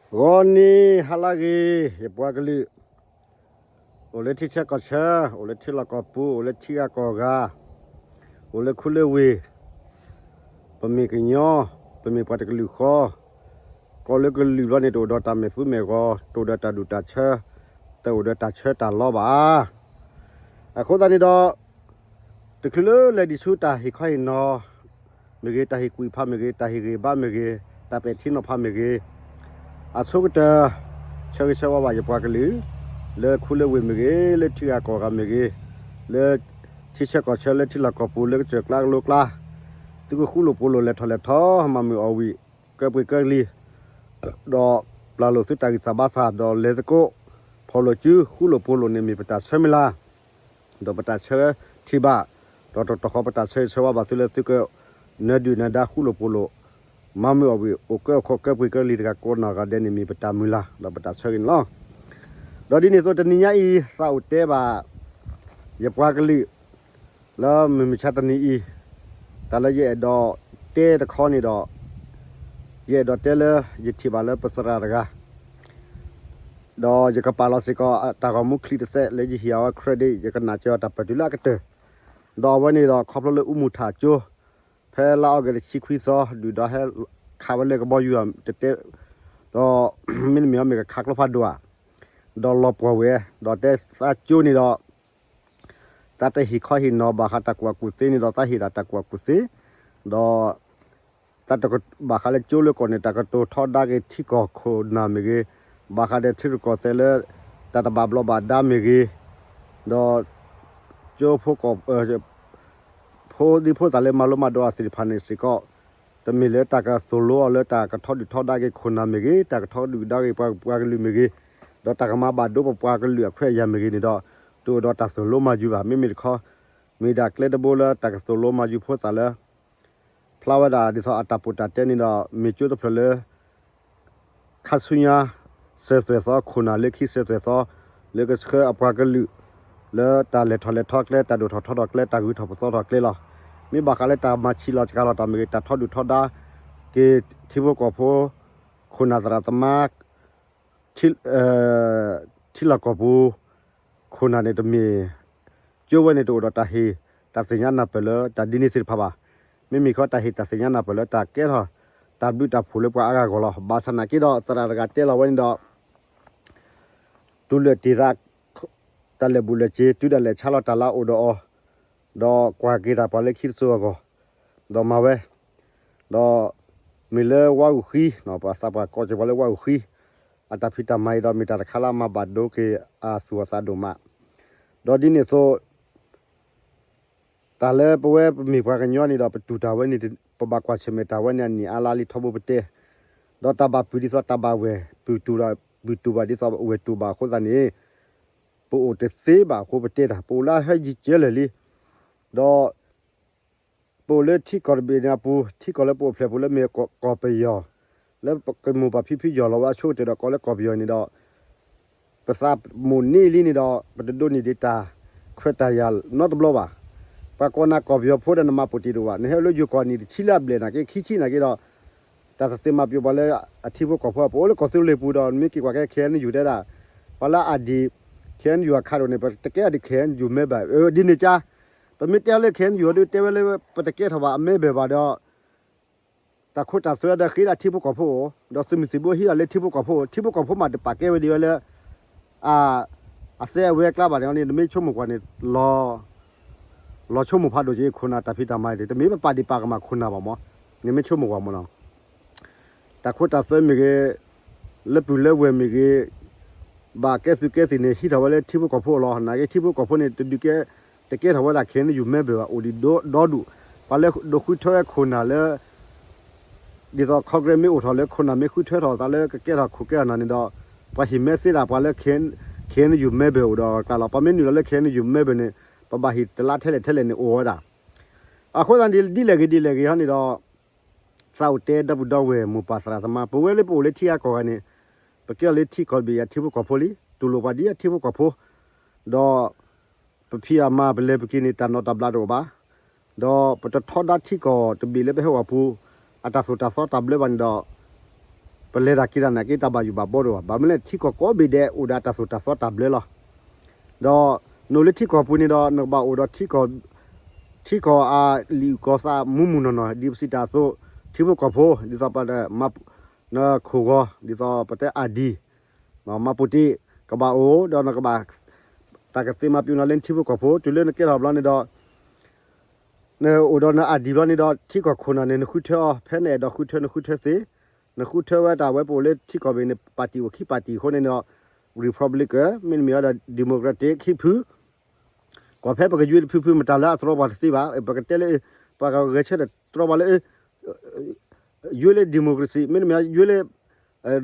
ဂီၤနံၤဟါလၢဂ့ၤ ယပှၤကလုာ်, အိၣ်လၢထံဆၢကီၢ်ဆၢ, အိၣ်လၢထံလီၢ်ကီၢ်ပူၤ, အိၣ်လၢထံဂၤကီၢ်ဂၤ, အိၣ်လၢခူလၢဝ့ၢ်, ပမ့ၢ်ကညီ, ပမ့ၢ်ပှၤတကလုာ်ဃီ, ကိးလၢကလုာ်ဘျီန့ၣ် တအိၣ်ဒီးတၢ်မဲာ်သူမဲာ်ဂီၤ, တအိၣ်ဒီးတၢ်ဒူၣ်တၢ်ဆၢ, တအိၣ်ဒီးတၢ်ဆၢတၢ်လီဘၣ်. အဃိသတးန့ၣ်ဒီး တချုးလၢလဲၤဒံးဆူတၢ်ဟ့ၣ်ခီဟ့ၣ်နီၤမ့ၢ်ဂ့ၤ, တၢ်ဟ့ၣ်ကွံာ်ဖးမ့ၢ်ဂ့ၤ, တၢ်ဟ့ၣ်ဂံၢ်ဘါမ့ၢ်ဂ့ၤ, တၢ်ပဲာ်ထံနီၤဖးမ့ၢ်ဂ့ၤ, အဆိကတၢၢ် ဆၢဂ့ၤဆၢဝါဘၣ်ယပှၤကလုာ်, လၢခူလၢဝ့ၢ်မ့ၢ်ဂ့ၤ, လၢထံဂၤကီၢ်ဂၤမ့ၢ်ဂ့ၤ, လၢထံဆၢကီၢ်ဆၢ, လၢထံလီၢ်ကီၢ်ပူၤ, လၢကစၢၢ်ကျါကလိကျါ, သုကဃူလိာ်ဖိးလိာ် လဲၤထီၣ်လဲၤထီ မၤမုာ်အီၣ်ဝံၣ် ကၢပှ့ၤကၢလံၤ ဒီးပျၢ်လိာ်သုတၢ်ဂံၢ်စၢ်ဘါစၢ်, ဒီးလဲၤသကိး ဖီၣ်လိာ်စု ဃူလိာ်ဖိးလိာ်န့ၣ် မ့ၢ်ပတၢ်ဆၢမုၢ်လၢ်, ဒီးပတၢ်ဆၢထံၣ်ဘၣ်, ဒီးတတီၢ်ဃီပတၢ်ဆၢဂ့ၤဆၢဝါဘၣ်သုလၢသုကနၢၤဒုၣ်နၢၤဒါ ဃူလိာ်ဖိးလိာ်, မၤမုာ်အီၣ်ဝံၣ် အိၣ်ကၢအိၣ်ခိး ကၢပှ့ၤကၢလံၤတဂၤ ကိးနီၢ်ဂၤဒဲးန့ၣ် မ့ၢ်ပတၢ်မုၢ်လၢ် ဒီးပတၢ်ဆၢဂ့ၤန့ၣ်လီၤ. ဒီးဒ်န့ၣ်အသိး တနံၤညါအံၤ သးအိၣ်တဲဘၣ် ယပှၤကလုာ် လၢမုၢ်မဆါတနံၤအံၤ, တၢ်လၢယအဲၣ်ဒိးတဲတခီန့ၣ်ဒီး, ယအဲၣ်ဒိးတဲလၢ ယထံၣ်ဘၣ်လၢပသရၣ်တဂၤ, ဒီးယကပာ်လီၤစ့ၢ်ကီး တၢ်ဂီၤမူချံတစဲး လၢယဟ့ၣ်အဝဲ credit, ယကနၣ်စၢၤအီၤတၢ်ပၢၢ်တုၤလၢအကတၢၢ်, ဒီးအဝဲန့ၣ်ဒီး ခီဖျိလၢအူမူထၣ်ကၠိ ဖဲလါအီကူးတဆံခွံသီ ဒုၣ်ဒါဟဲခးဝဲလၢကဘီယူၤတတဲ, ဒီးမ့တမ့ၢ်အီၤမ့ၢ်ကခးကျိဖးဒိၣ်ဧါ, ဒီးလီၤပှီၢ်ဝဲ, ဒီးတဲသးကၠိန့ၣ်ဒီး သးတဟ့ၣ်ခီဟ့ၣ်နီၤဘၣ်ဃးတၢ်ကူၣ်ဘၣ်ကူၣ်သ့န့ၣ်ဒီး သးဟ့ၣ်ဒၣ်တၢ်ကူၣ်ဘၣ်ကူၣ်သ့, ဒီး သးတကဘၣ်ဃးလၢကၠိလၢကီၢ်န့ၣ် တၢ်ကတိၤထီဒါက့ၤထံကီၢ်ခိၣ်နၢ်မ့ၢ်ဂ့ၤ, ဘၣ်ဃးဒီးထံရူၢ်ကီၢ်သဲးလၢ တၢ်တဘၣ်ဘျီးဘၣ်ဒါမ့ၢ်ဂ့ၤ, ဒီး ကၠိဖိကီၢ် ဖိဒံဖိသၣ်လၢမၤလိမၤဒိးအီၤသ့ၣ်တဖၣ်န့ၣ်စ့ၢ်ကီး, တမ့ၢ်လၢတၢ်ကသိၣ်လိအီၤလၢတၢ်ကထီဒုၣ်ထီဒါက့ၤခိၣ်နၢ်မ့ၢ်ဂ့ၤ, တၢ်ကထီဒုၣ်ဒါက့ၤပှၤကလုာ်မ့ၢ်ဂ့ၤ, ဒီးတၢ်ကမၤဘၣ်ဒိပပှၤကလုာ်အခွဲးအယာ်မ့ၢ်ဂ့ၤန့ၣ်ဒီး, တအိၣ်ဒီးတၢ်သိၣ်လိမၤယုၤဘၣ်. မ့မ့ၢ်တခီ မ့ၢ်ဒၣ်ကျဲတဘိလၢတၢ်ကသိၣ်လိမၤယုၤဖိသၣ်လၢ ဖျါဝဲဒၣ်ဒ်သိးအတၢ်ပီးတၢ်တဲန့ၣ်ဒီး မ့ၢ်ကၠိတဖျၢၣ်လၢ ခါဆူညါ စၢၤသွဲၣ်သီ ခိၣ်နၢ်လၢခံစၢၤသွဲၣ်သီ လၢကဆှၢအပှၤကလုာ် လၢတၢ်လဲၤထီၣ်လဲၤထီကျဲ တၢ်ဒိၣ်ထီၣ်ထီထီၣ်ကျဲ တၢ်ဂုၤထီၣ်ပသီထီၣ်ကျဲလီၤ. မ့ၢ်ဘၣ်ဃးလၢတၢ်မၤဆံးလီၤစှၤလီၤတၢ်မ့ၢ်ဂ့ၤ တၢ်ထီဒုၣ်ထီဒါက့ၤထံဖိကီၢ်ဖိ ခိၣ်နၢ်သရၣ်သမါ ထံလီၢ်ကီၢ်ပူၤ ခိၣ်နၢ်န့ၣ်တမ့ၢ် ကၠိဝဲန့ၣ်တအိၣ်ဒီးတၢ်ဟ့ၣ် တၢ်သ့ၣ်ညါနၢ်ပၢၢ်လၢတၢ်ဒ်န့ၣ်သ့ၣ်တဖၣ်ဘၣ်. မ့မ့ၢ်ခီတၢ်ဟ့ၣ်တၢ်သ့ၣ်ညါနၢ်ပၢၢ်လၢတၢ်ကဲထီၣ် တၢ်ဘျုးတၢ်ဖှိၣ်လၢပှၤအါဂၤအဂီၢ်လီၤ. ဘၣ်ဆၣ်နာ်က့ဒီး သရၣ်တဂၤတဲလီၤဝဲန့ၣ်ဒီး တူၢ်လိာ်တ့ၢ်သး တၢ်လဲၤဘူးလဲၤစ့ၤ တုၤဒၣ်လဲာ်ဆါလီၤတၢ်လၢအအိၣ်ဒီးအီၤ, ဒီးကွၢ်က့ၤတၢ်ပှၤလၢခံတစိၤအဂီၢ်, ဒီးမၤဝဲ, ဒီးမ့ၢ်လၢဝါအုၣ်ဃံ, ပှၤသးပှၢ်ကိးက့ၤပှၤလၢဝါအုၣ်ဃံ, အတၢ်ဖံးတၢ်မၤအံၤဒီးမ့ၢ်တၢ်တခါလၢအမၤဘၣ်ဒိက့ၤအသူၣ်အသးဒိၣ်မး, ဒီးဒ်န့ၣ်အသိး တၢ်လၢပဝဲပမ့ၢ်ပှၤကညီန့ၣ်ဒီး ပတူၢ်တၢ်ဝဲန့ၣ် ပဘၣ်ကွၢ်ဆၢၣ်မဲာ်တၢ်ဝဲန့ၣ် အနံၣ်အါလါလံထီဘိပတဲ, ဒီးတၢ်ဘၣ်ပုၢ်ဒ်သိးတၢ်ဘၣ်ဝဲၢ် ပုၢ်တူၢ်ဘၣ် ပုၢ်တူၢ်ဘၣ်ဒ်သိးဝဲၢ်တူၢ်ဘၣ်အဃိသတးန့ၣ် ပအိၣ်တသ့ဘၣ်အဃိပတဲတၢ် ပအိၣ်လၢအဟဲယံၤကၢလၢာ်လံ, ဒီး ပအိၣ်လၢထံကီၢ်တဘ့ၣ်န့ၣ်အပူၤ ထံကီၢ်လၢပအိၣ်ဖျဲၣ်ပူၤလၢမ့ၢ်ကီၢ်ပယီၤ, လၢကမိၢ်ပၢ်ဖံဖုယီၢ်လီၤဝဲအဆိကတၢၢ်ဒီးကိးလၢကီၢ်ပယီၤန့ၣ်ဒီး ပသးမိၣ်န့ၢ်လံန့ၣ်ဒီး ပတဒိးန့ၢ်ဒံးတၢ်ခွဲးတၢ်ယာ်နီတဘျီဘၣ်. ပှၤကိးနၤကီၢ်ပယီၤဖိဒီးနမၤပိာ်တ့ၢ်ဒိၣ်ဘၣ်, နဟဲလၢယိၤကီၢ်နံၣ်တဆံလၢအဘျဲၣ်နာ်က့ ခံဆံနာ်က့ဒီး တၢ်တသ့မၤပျိာ်ပှၤလၢအထံဖိကီၢ်ဖိ ပအိၣ်လၢကီၢ်သူလ့ၤပူၤဒီး နမ့ၢ်က့ၤကွၢ်က့ၤ ခ့ၣ်အဲၣ်ယူၣ် တဲဒၣ် ပှၤလၢအဒံး ခ့ၣ်အဲၣ်ယူၣ် အခးဒိၣ်န့ၣ် ပတကဲအီၤဒံး ခ့ၣ်အဲၣ်ယူၣ် member ဒ်န့ၣ်ကါ, ပမ့ၢ်တဲအီၤလၢ ခ့ၣ်အဲၣ်ယူၣ် ဒုးတဲဝဲလၢ ပတကဲထီၣ်ဘၣ်အ member ဘၣ်ဒီး တၢ်ခိတၢ်သွဲဒီးဃ့ဒၣ်ထံဖိကီၢ်ဖိအိၣ်, ဒီးသုးမုၢ်သံၣ်ဘိဟံးဒၣ်လၢထံဖိကီၢ်ဖိ, ထံဖိကီၢ်ဖိမးတပာ်ကဲဝဲဒ်ဝဲလၢ အသဲအဝဲကျါဘၣ်န့ၣ်န့ၣ် နမ့ၢ်ဆိကမိၣ်ကွၢ်န့ၣ် လီၤဆိကမိၣ်ဖးဒိၣ်က့ၤ ခိၣ်နၢ်တၢ်ဖံးတၢ်မၤအံၤ တမ့ၢ်ပပာ်ဒံးပာ်ကမၣ်ခိၣ်နၢ်ဘၣ်မး, နမ့ၢ်ဆိကမိၣ်ကွၢ်မးနီၤ တၢ်ခိတၢ်သွဲမ့ၢ်ဂ့ၤ, လၢပုၢ်လၢဝဲၢ်မ့ၢ်ဂ့ၤ, ဘၣ်ကဲသုးကဲသံၣ်န့ၣ် ဟံးထီၣ်ဝဲလၢထံဖိကီၢ်ဖိလီၤ. နာ်က့ထံဖိကီၢ်ဖိန့ၣ် တဒုးကဲ တကဲထီၣ်ဝဲဒၣ် ခ့ၣ်အဲၣ်ယူၣ် member ဘၣ်, အိၣ်ဒံးဒီဒူၣ်, ပှၤလၢဒိးဃုထၢဝဲခိၣ်နၢ်လၢ ဒ်သိး Congress မ့ၢ်အိၣ်ထီၣ်လၢ ခိၣ်နၢ်မ့ၢ်ဃုထၢထီၣ်သးလၢကကဲထီၣ်ခိၣ်ကဲထီၣ်နၢ်န့ၣ်ဒီး ပှၤဟံၣ်မဲသ့ဒၣ်ပှၤလၢ ခ့ၣ်အဲၣ်ယူၣ် member အိၣ်ဒီးအကျါလီၤ. ပှၤမ့ၢ်နုာ်လီၤလၢ ခ့ၣ်အဲၣ်ယူၣ် member န့ၣ် ပဘၣ်ဟ့ၣ်တလါထဲလဲၣ်ထဲလဲၣ်န့ၣ်အိၣ်ဝဲဒၣ်. အဃိသတးန့ၣ် ဒ်လဲၣ်ဂ့ၤဒ်လဲၣ်ဂ့ၤဟီန့ၣ်ဒီး သးအိၣ်တဲဒီပုၢ်ဒီဝဲၢ်မိၢ်ပၢ်သရၣ်သမါ ပဝဲလၢပအိၣ်လၢထံဂၤကီၢ်ဂၤန့ၣ် ပကဲအီၤလၢထံကီၢ်တဘ့ၣ်အထံဖိကီၢ်ဖိလံ, တူၢ်လိာ်ပှၤဒ်အထံဖိကီၢ်ဖိ, ဒီး ပဖံးအမၤပလဲၤပက့ၤန့ၣ် တၢ်နီၣ်တၢ်ဘျးတအိၣ်ဘၣ်, ဒီးပတထီဒါထံကီၢ်တဘ့ၣ်လၢပဟဲအိၣ်အပူၤ အတၢ်သိၣ်တၢ်သီတၢ်ဘျၢဘၣ်န့ၣ်ဒီး ပလဲၤတၢ်က့ၤတၢ်နာ်က့ တၢ်ဘၣ်ယိၣ်ဘၣ်ဘီဒိၣ်ဘၣ်. ဘၣ်မနုၤလဲၣ် ထံကီၢ်ကိးဘ့ၣ်ဒဲး အိၣ်ဒီးတၢ်သိၣ်တၢ်သီတၢ်ဘျၢလီၤ. ဒီးနအိၣ်လၢထံကီၢ်ပူၤန့ၣ်ဒီး နကဘၣ်အိၣ်ဒီး ထံကီၢ်အလံာ်အုၣ်ကီၤသးမူးမူးနီၢ်နီၢ် ဒ်ပစံးတၢ်အသိး, ထံဖိကီၢ်ဖိ ဒ်သိးပတဲ နခိၣ်ဂီၤ ဒ်သိးပတဲ ID, မၤပိာ်တ့ၢ် ကဘၣ်အိၣ် ဒီးနကဘၣ် တၢ်ကသ့မၤပျံၤနီၤလၢနထံဖိကီၢ်ဖိ တုၤလၢနကဲထီၣ်ဘျီန့ၣ်ဒီး နအိၣ်ဒီးန ID ဘျီန့ၣ်ဒီး ထံကီၢ်ခိၣ်နၢ်န့ၣ် နဃုထၢအီၤ ဖဲနအဲၣ်ဒိးဃုထၢ နဃုထၢသ့, နဃုထၢဝဲတၢ်ဝဲ ပအိၣ်လၢထံကီၢ်ဘ့ၣ်န့ၣ် ပၣ်တံၣ်အိၣ်ခံပၣ်တံၣ်အဃိန့ၣ်ဒီး Republican မ့တမ့ၢ်ဝဲဒီး Democratic ခံဖု ကွၢ်ဖဲပကယွ့တဖုဖု မတၤလၢအတြီပှၤတသ့ဘၣ်. ပကတဲလၢ ပှၤကဂဲၤဆၢထၢၣ်တြီပှၤလၢ ယွ့လၢ democracy မ့တမ့ၢ်ယွ့လၢ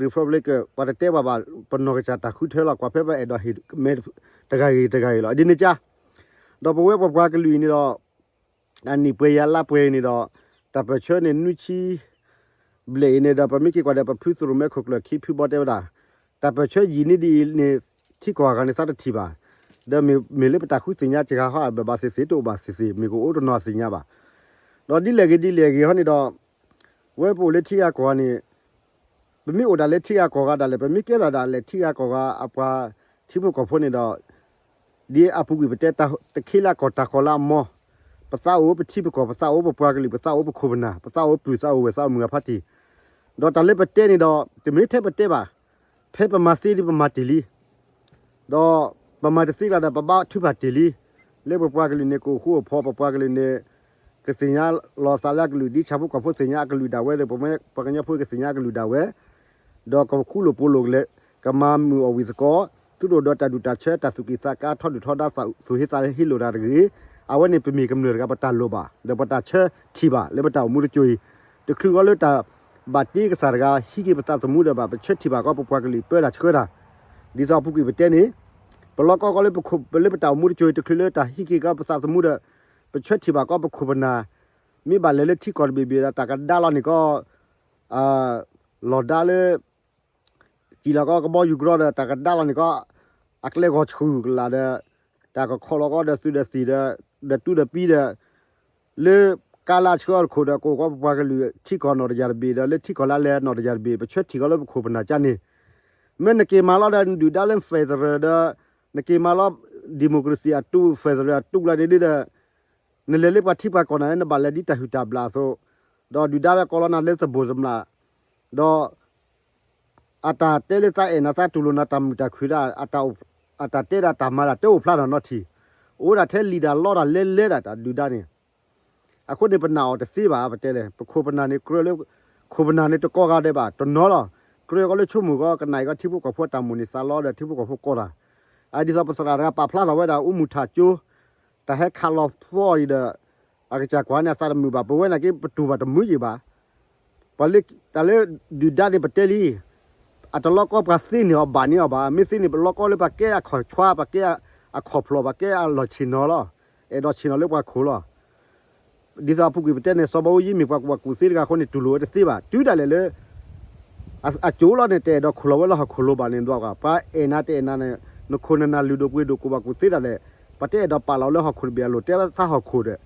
Republican ပှၤတတဲပှၤဘၣ်. ပနီၢ်ကစၢ်တၢ်ဃုထၢလီၤ. ကွၢ်ဖဲပအဲၣ်ဒိးဟ့ၣ်မဲ တဂၤဂ့ၤတဂၤဂ့ၤလီၤ. ဒ်န့ၣ်ကါ ဒီးပဝဲပပှၤကလုာ်အံၤန့ၣ်ဒီး အနံၣ်ပှဲၤယၤလါပှဲၤအံၤန့ၣ်ဒီး တၢ်ပၢၢ်ဆၢန့ၣ် နွံဆံဘျဲၣ်အံၤန့ၣ်ဒီး ပမ့ၢ်က့ၤကွၢ်ဒီး ပဖုသရိၣ်မဲခိၣ်ကျၢၢ်ခံဖုဘီတဲဝဲဒၣ်, တၢ်ပၢၢ်ဆၢယံာ်န့ၢ်ဒ်အံၤန့ၣ် ထံကီၢ်အဂၤန့ၣ် သးတထံၣ်ဘၣ်. ဒီးမ့ၢ်လၢပတၢ်ဃုသ့ၣ်ညါစှၤဟီၣ်ဘၣ်ဘၣ်သ့ၣ်သ့ၣ် တအိၣ်ဘၣ်သ့ၣ်သ့ၣ် မ့ၢ်ကအိၣ်တနီၤသ့ၣ်ညါဘၣ်. ဒီးဒ်လဲၣ်ဂ့ၤဒ်လဲၣ်ဂ့ၤဟီန့ၣ်ဒီး ဝဲပအိၣ်လၢထံဂၤကီၢ်ဂၤန့ၣ် ပမ့ၢ်အိၣ်ဒၣ်လၢထံဂၤကီၢ်ဂၤဒၣ်လဲာ် ပမ့ၢ်ကဲထီၣ်ဒၣ်လဲာ်ထံဂၤကီၢ်ဂၤအပှၤထံဖိကီၢ်ဖိန့ၣ်ဒီး ဒ်အပူၤကွံာ်ပတဲတၢ်တခ့လၢအကီၢ်တၢ်ဃီလၢအမီၢ်, ပသးအိၣ်ပထံပကီၢ် ပသးအိၣ်ပပှၤကလုာ် ပသးအိၣ်ပခိၣ်ပနၢ် ပသးအိၣ်ပုၢ်သးအိၣ်ဝဲၢ်သးအိၣ်မုၢ်ဂၤဖးတံၢ်, ဒီးတၢ်လၢပတဲန့ၣ်ဒီး တမ့ၢ်ထဲပတဲဘၣ်, ဖဲပမၤသ့ဒီးပမၤတ့ၢ်လံ ဒီးပမၤတသ့ကျါဒီး ပဘါထုကဖၣ်တ့ၢ်လံ. လၢပပှၤကလုာ်န့ၣ် ကအိၣ်ဃူအိၣ်ဖိး ပပှၤကလုာ်န့ၣ် ကသ့ၣ်ညါလီၤသးလၢအကလုာ် ဒ်ဆၣ်ဖိကီၢ်ဖိသ့ၣ်ညါအကလုာ်ဒၣ်ဝဲဒီး ပဝဲပှၤကညီဖိကသ့ၣ်ညါအကလုာ်ဒၣ်ဝဲ, ဒီးကဃူလိာ်ဖိးလိာ်ကလဲၤ ကမၤမုာ်အီၣ်ဝံၤသကိး, သူၣ်ဒိၣ်ဒီးတၢ်ဒူၣ်တၢ်ဆၢ တၢ်သူၣ်ကံၢ်သးကါ ထီဒုၣ်ထီဒါ သူၣ်ဟ့သးဟ့လိာ်တၢ်တဂ့ၤ, အဝဲန့ၣ်ပမ့ၢ်ကမျၢၢ်တဂၤ ပတၢ်လိၣ်ဘၣ် ဒီးပတၢ်ဆၢထံၣ်ဘၣ်လၢပတၢ်အိၣ်မူတစိၤအံၤ, တချုးဃီလၢတၢ်ဘၣ်တ့ကစၢ်တဂၤ ဟံးက့ၤပသးသမူဒီးဘၣ် ပဆၢထံၣ်ဘၣ်ကီးပပှၤကလုာ်ပၢတၢ်ဆှၢတၢ်, ဒ်သိးအပူၤကွံာ်ပတဲန့ၣ် ပလီၢ်ကီကီးလၢပခိၣ် လၢပတၢ်အိၣ်မူတစိၤအံၤ တချုးလၢတၢ်ဟံးက့ၤကီးပသးသမူဒီး ပဆၢထံၣ်ဘၣ်ကီးပခိၣ်ပနၢ်, မ့ၢ်ဘၣ်လဲၤလၢထံကီၢ်တဘ့ၣ်ဘ့ၣ်ဒီး တၢ်ကဒါလီၤန့ၣ်ကီး လီၤဒါလၢ စံၣ်လီၤကီးကဘီယူၤကရီဒီး တၢ်ကဒါလီၤန့ၣ်ကီး အကျဲဂီၤဆူၣ်ကလာ်ဒီး တၢ်ကခီလီၤကီးဒီးသုးဒီးသံၣ်ဒီး ဒီးတူဒီးပံဒီး လၢကါလၢအဆှၢအီၤတခိၣ်ဒီး ကအိၣ်ကီးပပှၤကလုာ်ထံကီၢ်နီၢ်တယၢ်တဘ့ၣ်ဒီး လၢထံကီၢ်လၢအလဲၤနီၢ်တယၢ်တဘ့ၣ် ပဆၢထံၣ်ကီးလၢပခိၣ်ပနၢ်ကၠါန့ၣ်, မ့ၢ်နက့ၤမၤလီၤဒီး နဒုၣ်ဒါလၢ federal ဒီး နက့ၤမၤလီၤ democracy အတူ federal အတူကျါန့ၣ်ဒီး နလဲၤလၢပှၤထံပှၤကီၢ်နၤလၢ နဘၣ်လဲၤဒ်တၢ်ဟုၣ်တၢ်ဘျၣ်အသိး, ဒီးဒုၣ်ဒါလၢကိးလီၤနၤလၢသဘိၣ်သမၣ်, ဒီး အတၢ်တဲလၢသးအဲၣ်နၤ သးတူၢ်လိာ်နၤ တၢ်မုာ်တၢ်ခုၣ်ဒၣ် အတၢ်တဲဒၣ်တၢ်မၤဒၣ် တအိၣ်ဖျါထီၣ်နီတထံၣ်, အိၣ်ဒၣ်ထဲလံာ်ဒၣ်လီဒၣ်လဲလဲဒၣ် တၢ်ဒုၣ်ဒါန့ၣ်, အဃိန့ၣ် ပနာ်အီၤတသ့ဘၣ် ပတဲလဲၣ် ပခိၣ်ပနၢ်န့ၣ် ကြၢးလၢ ခိၣ်ပနၢ်န့ၣ် တကိးဂၤဒဲးဘၣ် တနီၤလီၤ, ကြၢးကီးလၢဆိကမိၣ်ကီး ကနၣ်အံၤကီး ထံဖိကီၢ်ဖိအတၢ်မိၣ်န့ၢ်သးလီဒီး ထံဖိကီၢ်ဖိကိးတၢ်, အဒ်သိးပသရၣ်တဂၤပာ်ဖျါထီၣ်ဝဲဒၣ် အူမူၢ်ထၣ်ကၠိ တၢ်ဟဲခးလီၤသီအံၤဒီး အကစၢ်ကွၢ်န့ၣ် အသးတမုာ်ဘၣ် ပဝဲနာ်က့ ပတူၢ်ဘၣ်တမုာ်ယံာ်ဘၣ် ပှၤလၢ တၢ်လၢဒုၣ်ဒါန့ၣ် ပတဲလံ, အတလီၤကီပှၤသ့န့ၢ်အီၤဘၣ်န့ၢ်အီၤဘၣ်, မ့ၢ်သ့န့ၣ် ပလီၤကီလၢပှၤကဲအခီၣ်ဆွါ ပှၤကဲအခီၣ်ဖျိး ပှၤကဲအလီၢ်ဆ့ၣ်နီၤလီၤ, အဲၣ်ဒိးဆ့ၣ်နီၤလၢပှၤခိၣ်လီၤ. ဒ်သိးအပူၤကွံာ်ပတဲန့ၣ် စီၤဘၣ်အူကၠံမ့ၢ်ပှၤကူၣ်ဘၣ်ကူၣ်သ့တဂၤအဃိန့ၣ် တူၢ်လိာ်ဝဲတသ့ဘၣ်, တုၤဒၣ်လဲာ်လၢ အကၠိလီၤန့ၣ် တအဲၣ်ဒိးခိၣ်လီၤဝဲလၢဟီၣ်ခိၣ်လိၤဘၣ်န့ၣ် ဒွးကွၢ် ပှၤအဲၣ်နၤတအဲၣ်နၤန့ၣ် နခိၣ်နနၢ်လုၢ်ဒိၣ်ပှ့ၤဒိၣ်ကူၣ်ဘၣ်ကူၣ်သ့ဒၣ်လဲာ်, ပှၤတအဲၣ်ဒိးပာ်လီၤလၢဟီၣ်ခိၣ်တဘ့ၣ်အလိၤ တဲဝဲသးဟီၣ်ခိၣ်ဒီး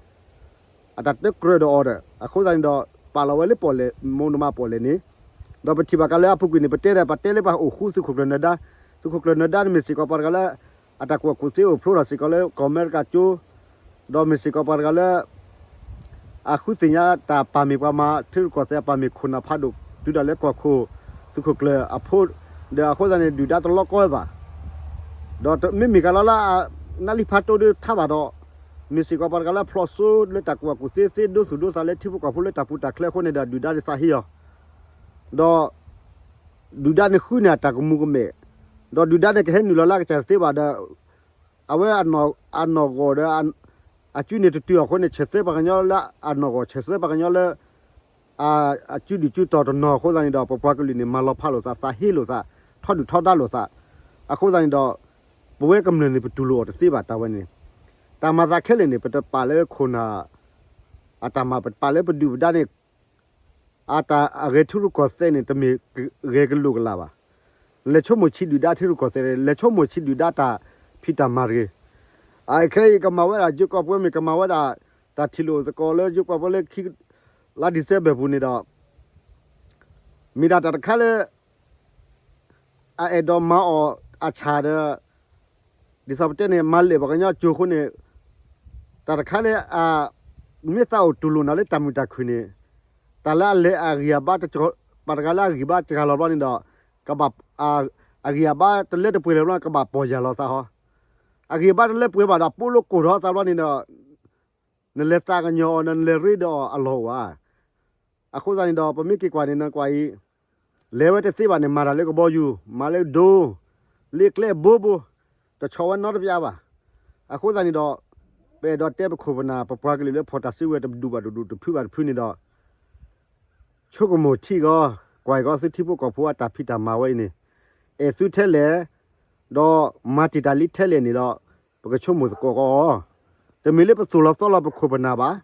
အတၢ်တကြၢးဒီးအီၤဒီး အဃိသတးန့ၣ်ဒီး ပာ်လီၤဝဲလၢပီၣ်လဲၣ် မိၢ်နမါပီၣ်လဲၣ်န့ၣ်, ဒီးပထံၣ်ဘၣ်ကးလၢအပူၤကွံာ်န့ၣ် ပတဲဒီး ပတဲလၢပှၤအိၣ်ဃူသုးခိၣ်ကျၢၢ်နၢၤဒါ, သုးခိၣ်ကျၢၢ်နၢၤဒါန့ၣ်မ့ၢ်စ့ၢ်ကီးပှၤတဂၤလၢ အတၢ်ကူၣ်ဘၣ်ကူၣ်သ့အိၣ်ဖျိထီၣ်စ့ၢ်ကီးလၢကီၢ်အမဲရကၤကၠိ, ဒီးမ့ၢ်စ့ၢ်ကီးပှၤတဂၤလၢ အဃုသ့ၣ်ညါတၢ်ပာ်မ့ၢ်ပှၤမၤထံရူၢ်ကီၢ်သဲး အပာ်မ့ၢ်ခိၣ်နၢ်ဖးဒိၣ် တုၤဒၣ်လၢကီၢ်ခိၣ် သုးခိၣ်ကျၢၢ်အဖိ, ဒီးအဃိသတးန့ၣ် ဒုၣ်ဒါတလီၤကီဝဲဘၣ်. ဒီးမ့မ့ၢ်ကလီလၢ နၢ်လံၣ်ဖးတိၢ်ဒုးထါဘၣ်ဒီး မ့ၢ်စ့ၢ်ကီးပှၤတဂၤလၢဖျိးစိလၢတၢ်ကူၣ်ဘၣ်ကူၣ်သ့သ့ ဒိသူၣ်ဒိသးလၢထံဖိကီၢ်ဖိလၢတၢ်ပူၤတၢ်ချၢအဃိန့ၣ်ဒီး ဒုၣ်ဒါန့ၣ်သးဟ့အီၤ, ဒီး ဒုၣ်ဒါန့ၣ်ဃုန့ၢ်အတၢ်ကမူၤကမဲာ်, ဒီးဒုၣ်ဒါန့ၣ်ကဟဲနုာ်လီၤလၢအကစၢ်တသ့ဘၣ်ဒီး အဝဲအနီၢ်ဂီၢ်ဒီး အစုန့ၣ်တတုၤအဃိန့ၣ် ဆဲးသၢပှၤကညီလၢအနီၢ်ဂီၢ် ဆဲးသၢပှၤကညီလၢ အစုဒုၣ်စုတီၤတနီၤအဃိသတးန့ၣ်ဒီး ပပှၤကလုာ်န့ၣ် မၤလီၤဖးလိာ်သး သးဟ့လိာ်သး ထီဒုၣ်ထီဒါလိာ်သး, အဃိသတးန့ၣ်ဒီး ပဝဲကမျၢၢ်န့ၣ် ပတူၢ်လိာ်အီၤတသ့ဘၣ်တၢ်ဝဲန့ၣ်, တၢ်မၤသးခဲလၢာ်န့ၣ် ပတပာ်လၢခိၣ်နၢ် အတၢ်မၤ ပတပာ်လၢပဒုၣ်ပဒါန့ၣ် အတၢ်အဂဲၤထံရူၢ်ကီၢ်သဲးန့ၣ် တမ့ၢ်ဂဲၤကလိာ်ကလာ်ဘၣ်. လဲၤဆိကမိၣ်ဆံးဒုၣ်ဒါထံရူၢ်ကီၢ်သဲး လဲၤဆိကမိၣ်ဆံးဒုၣ်ဒါတၢ်ဖံးတၢ်မၤတဂ့ၤ. အခဲအံၤကမၤဝဲဒၣ် ယိၤကီၢ်ပှဲၤမ့ၢ်ကမၤဝဲဒၣ် တၢ်ထံၣ်လိာ်သကိးလၢယိၤကီၢ်ပှဲၤလၢခံ လါ December ပူၤန့ၣ်ဒီး မ့ၢ်ဒၣ်တၢ်တခါလၢ အအဲၣ်ဒိးမၤအီၣ်အဆၣ်ဒီး ဒ်သိးပတဲန့ၣ် မၤလဲာ်ပှၤကညီကၠိအဃိန့ၣ်, တၢ်တခါလၢ မ့ၢ်သးအိၣ်တူၢ်လိာ်နၤလၢတၢ်မုာ်တၢ်ခုၣ်န့ၣ်, တၢ်လၢအလဲၤအဂံၢ်အဘါ, ပှၤတဂၤလၢအဂံၢ်ဘါစှၤလီၤဘျီန့ၣ်ဒီး, ကဘၣ်, အဂံၢ်အဘါတလၢတပှဲၤလၢၤဘျီ ကဘၣ်ပီၢ်ယၢ်လီၤသးဟီ, အဂံၢ်အဘါတလၢပှဲၤဘၣ်ဒီး ပိာ်လိာ်ကိၢ်ထီၣ်သးဘျီန့ၣ်ဒီး နလဲၤသးကညီၤအီၤ နလဲၤရ့ဒီးအီၤအလီၢ်အိၣ်ဧါ. အဃိသတးန့ၣ်ဒီး ပမ့ၢ်က့ၤကွၢ်န့ၣ် နကွၢ်အံၤ, လဲၤဝဲတသ့ဘၣ်န့ၣ် မၤတၢ်လၢကဘီယူၤ, မၤလၢဒိ, လ့ကျဲဘိဘိ, တဆီၣ်ဝဲနီတပျးဘၣ်. အဃိသတးန့ၣ်ဒီး, ပအဲၣ်ဒိးတဲပခိၣ်ပနၢ် ပပှၤကလုာ်လၢဖီၣ်တၢ်စုကဝဲၤတဒူၣ်ဘၣ်တဒူၣ် တဖုဘၣ်တဖုန့ၣ်ဒီး ဆိကမိၣ်ထံကီၢ်, ကွၢ်ကီၢ်သုထံဖိကီၢ်ဖိအတၢ်ဖံးတၢ်မၤဝဲအံၤန့ၣ်, အဲၣ်သုထဲလဲၣ်, ဒီးမၤတံာ်တာ်လံထဲလဲၣ်န့ၣ်ဒီး, ပကဆိကမိၣ်သကိးကီးအီၤ. တမ့ၢ်လၢပသိၣ်လီၤသီလီၤပခိၣ်ပနၢ်ဘၣ်.